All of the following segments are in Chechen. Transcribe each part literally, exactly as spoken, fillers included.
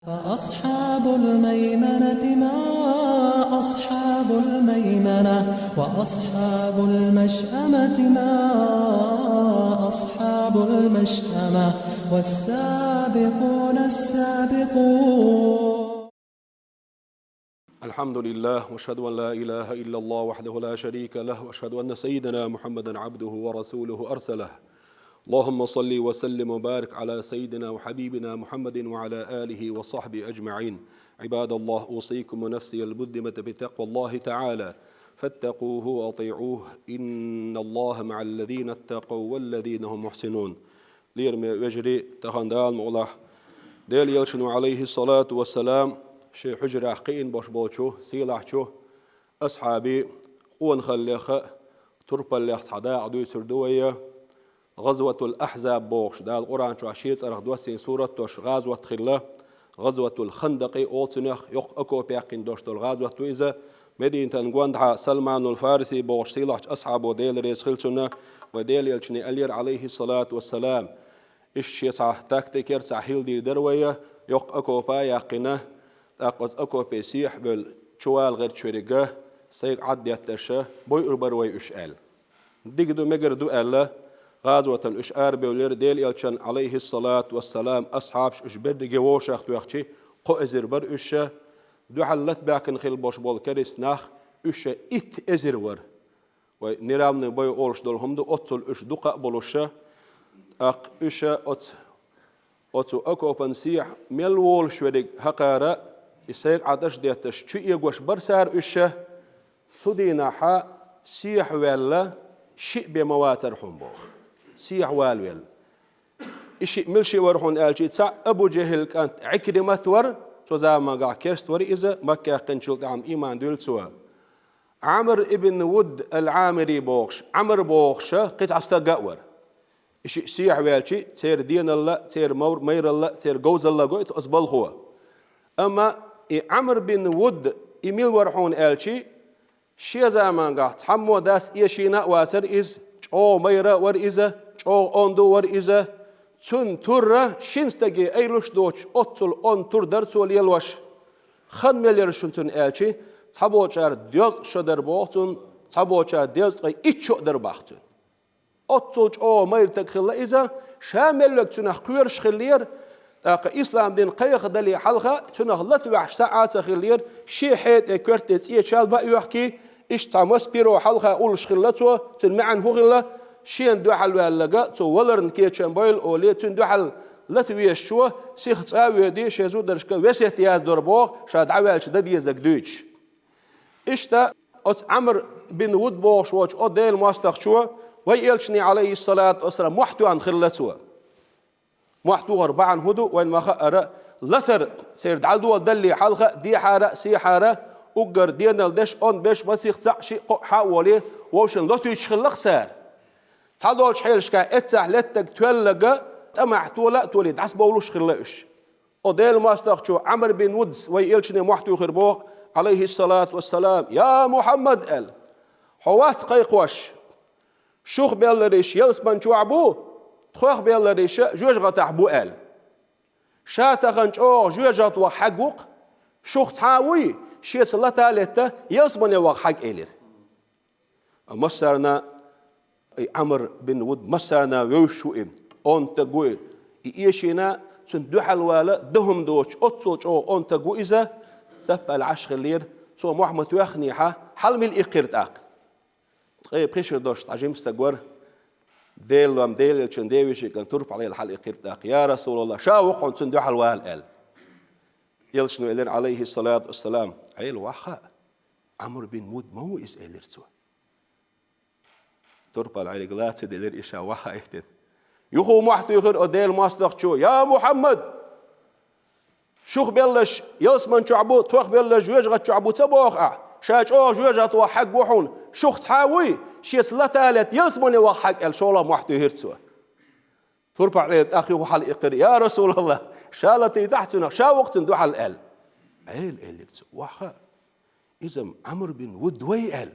فأصحاب الميمنة ما أصحاب الميمنة، وأصحاب المشأمة ما أصحاب المشأمة، والسابقون السابقون. الحمد لله، وأشهد أن لا إله إلا الله وحده لا شريك له، وأشهد أن سيدنا محمدا عبده ورسوله أرسله. اللهم صل وسلم وبارك على سيدنا وحبيبنا محمد وعلى آله وصحبه أجمعين. عباد الله، أوصيكم ونفسي المذنبة بتقوى الله تعالى، فاتقوه وأطيعوه، إن الله مع الذين اتقوا والذين هم محسنون. Лераме вежарий, тахан Дала мукъалахь, Делан Элчано, عليه الصلاة والسلام, шен хьужарехь кхиъна бош болчу сийлахьчу асхьабий къонахаллех а, турпаллех а цхьа дакъа дуьйцур ду вай. ГӀазватул Ахьзаб бохуш, Дала Къуръан чохь шен цӀарах доссийна сурат долуш гӀазот хилла, ГӀазватул Хандакъ олу цунах, йоккха окоп яьккхина долуш долу гӀазот ду иза. Мединатан гондахьа Салманул Фариси бохуш сийлахьчу асхьабо, Дела реза хила цунна, вай Делан Элчане аьллера, عليه الصلاة والسلام, иштта шен цхьа тактикера, цхьа хӀилла дийр дара вай, йоккха окоп а яьккхина, тӀаккха оцу окопе сехьа а бевлла, чувала гӀерташ верг а сайга Ӏад детташ, бойур бара вай уьш аьлла. Дика ду, мегар ду аьлла, гӀазотана уьш арабевллера. Делан Элчан, عليه الصلاة والسلام, асхьабаш уьш берриге вовшах тоьхча, кхо эзар бара уьш. Дуьхьал латабаьхкина хилла болуш болу керста нах уьш итт эзар вара. Вай неравный бой олуш долу хӀума ду, оццул уьш дукха а болуш. ТӀаккха уьш оцу, оцу окопан сехьа мел волуш верг хьакхара, и сайга Ӏадаш детташ, чу эгош бара цара уьш. Цу дийнахьа сехьа ваьлла шиъ бен ма вацара хьуна боху. Сехьа вала велла. И шиъ мила шиъ вара хьуна аьлча, цхьаъ Абу ЖахӀил кӀант Ӏикримат вара, цу заманахь керста вара иза, Макка яьккхинчул тӀаьхьа иман дуьллу цо. Ӏамр ибн Вудд ал-Ӏамири бохуш, Ӏамр бохуша кхин цхьа стаг а вара. И шиъ сехьа ваьлча, церан деналла, церан мавр-, майралла, церан говзалла гойту оцу балхо. Амма и Ӏамр бин Вудд, и мила вара хьуна аьлча, шен заманахь цхьаммо дас эшийна а вацара иза, чӀогӀа майра а вара иза, чӀогӀа онда а вара иза. Цунна тур шина стаге айлуш доцуш, оццул онда тур дара цо лелош. Хан мел яра шуна цунна аьлча, цхьаболчара дезткъа шо дара боху цунна, цхьаболчара дезткъе итт шо а дара боху цунна. Оццул чӀогӀа майра стаг хилла иза, ша мел верг цунах кхоьруш хиллера, тӀаккха ислам дин кхайкхадале хьалха цунах латаваьхьаш схьа а ца хиллера, шен хье тӀе коьрта тӀе цӀечал бан а йоьхкий, иштта цхьа маса перо хьалха уллуш хилла цо, цуьнан маьӀна хӀун хилла, шена дуьхьал ваьлларг цо валарна кечам бойла олий, цуьнан дуьхьал латавезачо сиха цӀа а воьдий, шен зударшка весет яздора боху, ша дӀаваьлча дан дезарг дуьйцуш. Иштта оцу Ӏамр бин Вуд бохуш волчу оцу Делан мостагӀчо вай Элчане, عليه الصلاة والسلام, мохь тоьхна хилла цо. Мохь тухар бахьана хӀун ду, вайна ма хаъара, латар церан дӀадоладалле хьалха а, дехьара а, сехьара а, уггар денал деш, онда беш, масех цхьаъ, шиъ, кхоъ хьа а волий, вовшийн латуьйтуш хилла-кх цара. Цхьадолчу хьелашкахь эццахь леттарг тоьлларг тӀамехь тола а толий, дӀасабовлуш хилла уьш. Оцу Делан мостагӀчо Ӏамр бин Вудс вай Элчане мохь туьйхира боху, عليه الصلاة والسلام: «Я Мухьаммад, — аьлла, — хьо вац кхайкхош, шух белларш ялсамани чохь бу, тхох белларш жоьжахатахь бу», — аьлла. Ша тахана чӀогӀа жоьжахати ваха хьаг ву-кх, шух цхьа а вуй, шеца лата а летта, ялсамане ваха хьаг, элира. Массарна и Ӏамр бин Вуд массарна вевзаш ву и, онда стаг ву и. И эшийна, цунна дуьхьал вала дан хӀума доцуш, оццул чӀогӀа онда стаг ву иза, таппа аьлла Ӏаш хиллера, цо мохь ма тоьхнехьа, хьала мила иккхира тӀаккха. Ткъе пхи шо долуш цхьа жима стаг вара, Делан лом, Делан Элчанан девешин кӀант турпал лела хьала иккхира тӀаккха: «Я Расулаллах, ша ву-кх хьуна цунна дуьхьал вала», — аьлла. Элчано элира, عليه الصلاة والسلام: «Ӏела, вахьа хаьа, Ӏамр бин Вуд ма ву иза», — элира цо. Турпал Ӏергала ца делира и ша вахьа хӀиттина. Юха мохь туьйхира оцу Делан мостагӀчо: «Я Мухьаммад! Шух белларш ялсамани чохь бу, тхох белларш жоьжахати чохь бу ца боху ахь? Ша чӀогӀа жоьжахати ваха хьаг ву хьуна. Шух цхьа а вуй, шеца лата а летта, ялсамане ваха хьаг», — аьлла, шолгӀа мохь туьйхира цо. Турпал Ӏела тӀаккха юха хьала иккхира: «Я Расулаллах, ша латийтахьа цунах, ша ву-кх цунна дуьхьал», — аьлла. «Ӏела, — элира цо, — вахьа хаьа, иза-м Ӏамр бин Вуд вай», — аьлла.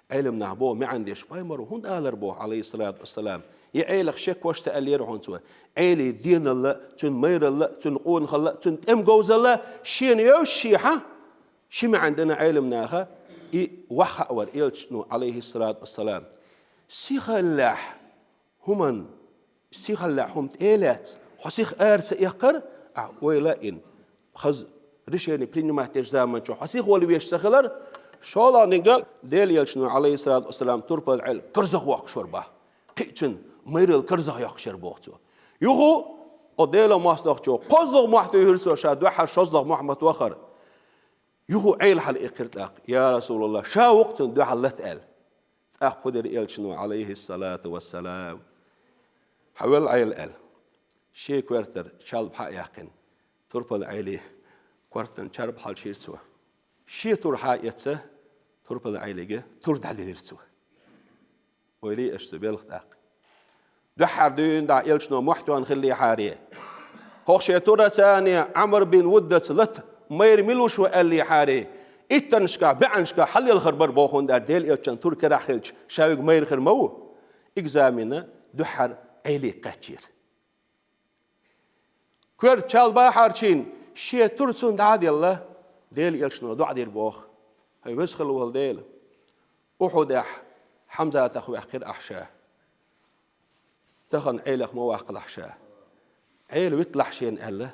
Ӏеламнаха боху, маьӀна деш, пайхамаро хӀунда алар боху, عليه الصلاة والسلام, И Ӏелах шек ваша ца аьллера хьуна цо. Ӏелий деналла, цуьнан майралла, цуьнан къонахалла, цуьнан тӀеман говзалла шена йовзаш хьан, ши маьӀна дина Ӏеламнаха, и ваха хаавар элчано, Ӏалайхиссалату вассалам. Сихаллехь хӀуман, сихаллехь хӀума тӀе а лаьцна, хьо сиха ара ца эккхар, ахь ойла а йина, хаза решение принимать дечу заманчохь хьо сиха вала везаш ца хилар, шолгӀаниг Делан элчано, Ӏалайхиссалату вассалам, турпал Ӏела карзах воккхуш вар боху. Кхиъчун майралла карзах йоккхуш яр боху цо. Юха, о Делан мостагӀчо, кхозлагӀа мохь туьйхира цо, ша дуьххьара шозлагӀа мохь ма тоххара. Юха Ӏела хьалаиккхира тӀаккха: «Я Расулаллах, ша ву-кх цунна дуьхьал лата», — аьлла. ТӀаккха хӀун дира элчано, Ӏалайхиссалату вассалам? «Хьавел, Ӏела», — аьлла. Шен коьртара чалба хьа а яьккхина, турпал Ӏелин коьртан чарба хьалчийра цо. Шен тур хьа а эцна, турпал Ӏелига тур дӀаделира цо. Ойла йи аша цу белхан тӀаккха. Дуьххьара дуьйна дӀа элчано мохь тоьхна хиллехьара, хӀокху шен тураца Ӏамр бин Вуддаца лата майра мила ву шун аьллехьара, иттаннашкахь, бӀеннашкахь хьалаелхар бара боху, хӀунда аьлча Делан элчанна тур карахь хилча, ша вига майра хир ма ву. Экзамен дуьххьара Ӏеле кхаьчнера. Коьрта чалба хьарчийна, шен тур цунна дӀа а делла, Делан элчано доӀа дира боху: «ХӀай веза хилла волу Дела, Ухьудехь Хьамзатах ваьккхира ахь ша. Тахана Ӏелах ма ваккхалахь ша. Ӏела виталахь шена», — аьлла.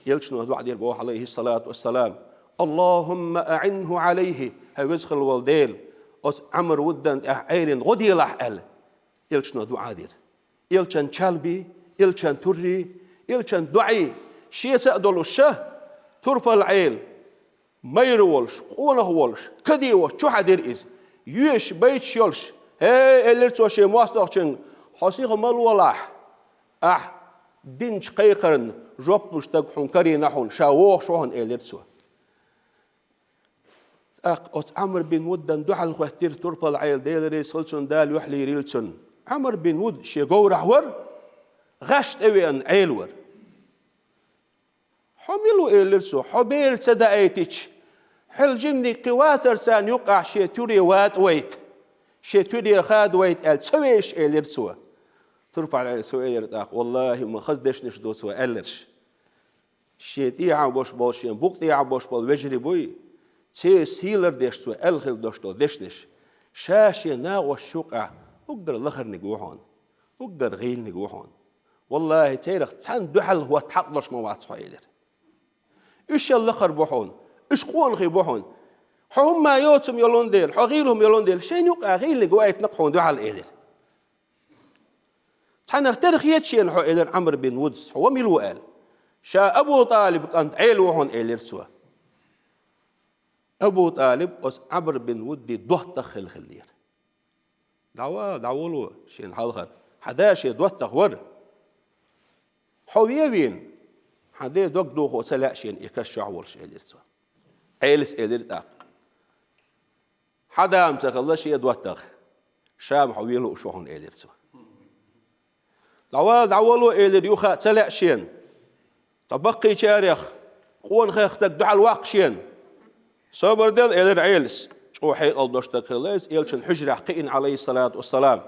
Элчано доӀа дира боху, Ӏалайхиссалату вассалам: «Аллахумма аӀинху Ӏалайхи, хӀай веза хилла волу Дела, оцу Ӏамр Вуддан тӀехь Ӏелина гӀо делахь», — аьлла. Элчано доӀа дира. Элчан чалбий, элчан туррий, элчан доӀий шеца а долуш ша, турпал Ӏела, майра волуш, къонах волуш, каде волуш чу хьаьдира иза. Йоьшуш, байташ йолуш: «ХӀей, — элира цо шен мостагӀчуьнга, — хьо сиха ма лолахь, ахь динчу кхайкхарна жоп луш стаг хьуна карийна хьуна, ша вогӀуш ву хьуна», — элира цо. ТӀаккха оцу Ӏамр бин Вуддан дуьхьал хӀоьттира турпал Ӏела, Дела реза хила цунна, Дала юьхь лийрийла цунна. Ӏамр бин Вуд шен говрахь вара, гӀаш тӀевеана Ӏела вара. «Хьо мила ву, — элира цо, — хьо бер ца даийтича, хьол жиманиг кхин вацара царна юккъахь шен туьре ватӀа вайта, шен туьре хада вайта аьлла ца вешаш», — элира цо. Турпал Ӏела цо элира тӀаккха: «Валлахи, ма хаза дешнаш ду цо аьлларш. Шен тӀехьа бош болу, шен букъа тӀехьа бош болу вежарий буй, церан сий лардеш цо аьлла хилла долуш долу дешнаш. Ша шен накъосташна юккъехь уггар лахарниг ву хьуна, уггар гӀийланиг ву хьуна. Валлахи, церах цхьанна дуьхьал хӀотта хьакъ долуш ма вац хьо», — элира. «Уьш ял лакхара бу хьуна, уьш къонахий бу хьуна. Хьо хӀумма йоцург йолун дела, хьо гӀийла хӀума йолун дела, шайна юккъехь гӀийланиг ваийтина-кх хьуна дуьхьал», — элира. «Цхьаннах тера хета шена хьо, — элира Ӏамр бин Вудас, — хьо ва мила ву аьлла?» «Ша Абу ТӀалиб кӀант Ӏела ву хьуна», — элира цо. Абу ТӀалиб оцу Ӏамр бин Вуддин доттагӀа хилла хиллера. «ДӀавала, дӀаволо шена хьалхара. Хьан да шен доттагӀа вара. Хьо вен а вийна, хьан ден дог дохо ца лаьа шена и каш чохь волуш», — элира цо. Ӏелас элира тӀаккха: «Хьан да-м ца хилла шен доттагӀа, ша-м хьо вен лууш ву хьуна», — элира цо. «ДӀавала, дӀаволо, — элира, — юха а ца лаьа шена. Ткъа баккхийчарех, къонахех стаг дуьхьал ваккха шена». «Собар де», — элира Ӏелас. ЧӀогӀа хьекъал долуш стаг хилла иза, элчан хьуьжарехь кхиъна, Ӏалайхиссалату вассалам.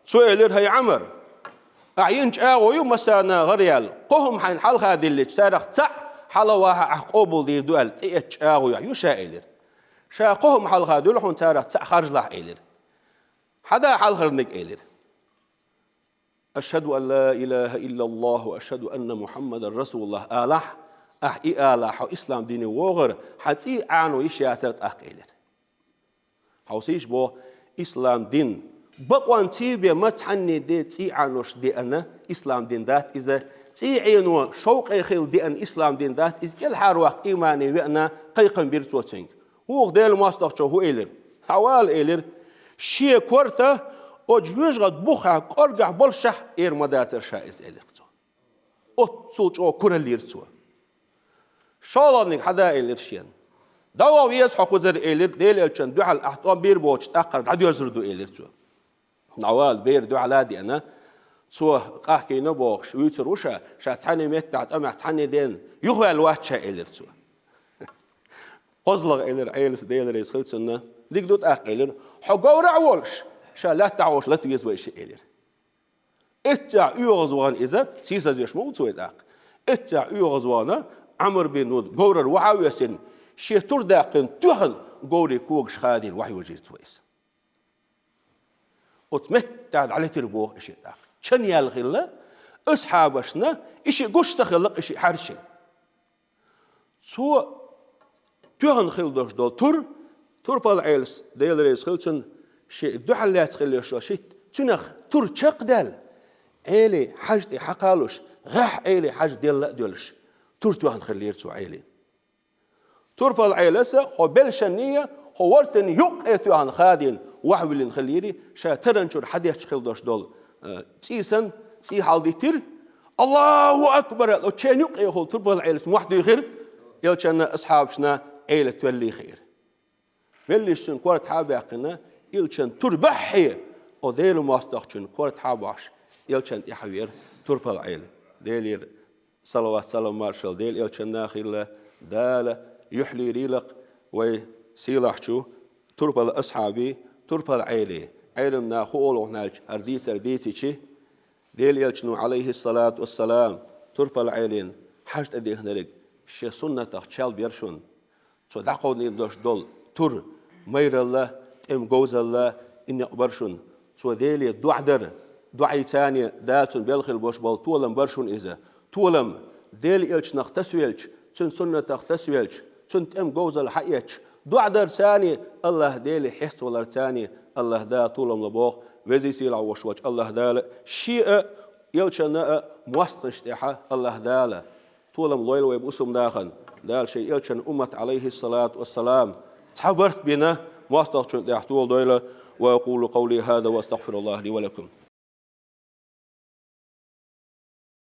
Цо элира: «ХӀай Ӏамр, ахь йина чӀагӀо ю массарна гӀараяьлла, кхо хӀума хьайна хьалха диллича, царах цхьаъ хьалавахьа ахь къобалдийр ду аьлла тӀеэцна чӀагӀо ю хьан, ю ша», — элира. «Ша кхо хӀума хьалха дуьллу хьуна, царах цхьаъ харжалахь», — элира. «Хьан да хьалхарниг», — элира. «Ашхаду ан ла илаха иллаллаху ва ашхаду анна Мухаммадан расулуллах алахь, ахь и алахь, хьо ислам дине вогӀар, хьан цӀий Ӏано йиш яцара тӀаккха», — элира. Хьовсийша боху, ислам дин бакъонций бен ма цхьанне де цӀий Ӏанош деана ислам дин дац иза, цӀий Ӏено шовкъе хилла деана ислам дин дац иза, кӀелхьарваккха иймане веана, кхайкхам бира цо цуьнга. ВукхӀа Делан мостагӀчо хӀун элира? «ДӀавала», — элира. «Шен корта оцу жоьжахатин бухахь кӀоргахь боллушехь эр ма дацара ша иза», — элира цо. Оццул чӀогӀа кураллийра цо. ШолгӀаниг хьан да элира шена. «ДӀаваха веза хьо кхузара», — элира, Делан элчан дуьхьал ахь тӀом бийр боцуш тӀаккхара дӀадоьрзур ду, элира цо. ДӀавала, бер дуьхьал а деана, цо къахкийна бохуш, вуьйцур ву ша, ша цхьана меттехь тӀамехь цхьана ден юхаваьлла вац ша, элира цо. «КхозлагӀа», — элира Ӏелас, Делан реза хила цунна, — «дика ду тӀаккха», — элира, — «хьо говрахь а волуш, ша лаьттахь а волуш лата веза вай шиъ», — элира. Эццехь оьгӀазвахана иза, сийсазвеш ма ву цо тӀаккха. Эццехь оьгӀазвахана Ӏамр бин Вуд говрара вахьа а воьссина, шен тур даьккхина тоьхна говрийн когаш хадийна вахьа вижира цо иза. Оцу меттехь дӀалетира боху и шиъ тӀаккха. Чан яьлла хилла, асхьабашна и шиъ гуш ца хилла, и шиъ хьаьрчина. Цо тоьхна хилла долуш долу тур, турпала Ӏелас, Дела реза хила цунна, шен дуьхьал лаьцна хилла йолуш йолу шийтта, цуьнах тур чекхдаьлла, Ӏелин хьаж тӀе хьакхалуш, гӀехь Ӏелин хьаж делла а доьлуш, тур тоьхна хиллера цо Ӏелин. Турпала Ӏеласа хьо белшанний, хьо вортанний юккъе тоьхна хадийна, вахьа виллина хиллера, ша таранчуьра хьадетташ хилла долуш долу, э, цӀий санна, цӀий хьалдиттира. «Аллаху акбар!» аьлла, оцу чен юккъехула турпала Ӏелас мохь дуьйхира, элчанна, асхьабашна Ӏела тоьллий хиира. Веллачуьнга корта хьа а баьккхина, элчан тур баьххье, о Делан мостагӀчун корта хьа а бахьаш, элчан тӀаьхьа веара турпала Ӏела. Делера салават-салам маршалла Делан элчанна а хилла, Дала юьхь лийрийла-кх вай сийлахьчу турпала асхьабий, турпала Ӏелий. Ӏеламнаха хӀу олу хьуна аьлча, хӀара дийцар дийцичи, Делан элчано, Ӏалайхиссалату вассалам, турпала Ӏелин хьаж тӀедихнарг шен суннатах чалба яра шуна. Цо дӀакховдийна долуш долу тур, майралла, тӀеман говзалла и некъ бара шуна. Цо Деле доӀа дара, доӀийцане Дала цунна белла хила беш болу толам бара шуна иза. Толам, Делан элчанах тасавелча, цуьнан суннатах тасавелча, цуьнан тӀеман говзалла хьаэцча, доӀа дара цане, АллахӀ Деле хьеставалар цане, АллахӀ Дала толам ло боху, везий сийлахь волуш волчу АллахӀ Дала, шен а, элчанна а мостагӀашна тӀехь АллахӀ Дала толам лойла вай бусалба нахана. Дала шен элчан уммат, Ӏалайхиссалату вассалам, цхьа барт бина мостагӀчун тӀехь толадойла. وأقول قولي هذا وأستغفر الله لي ولكم.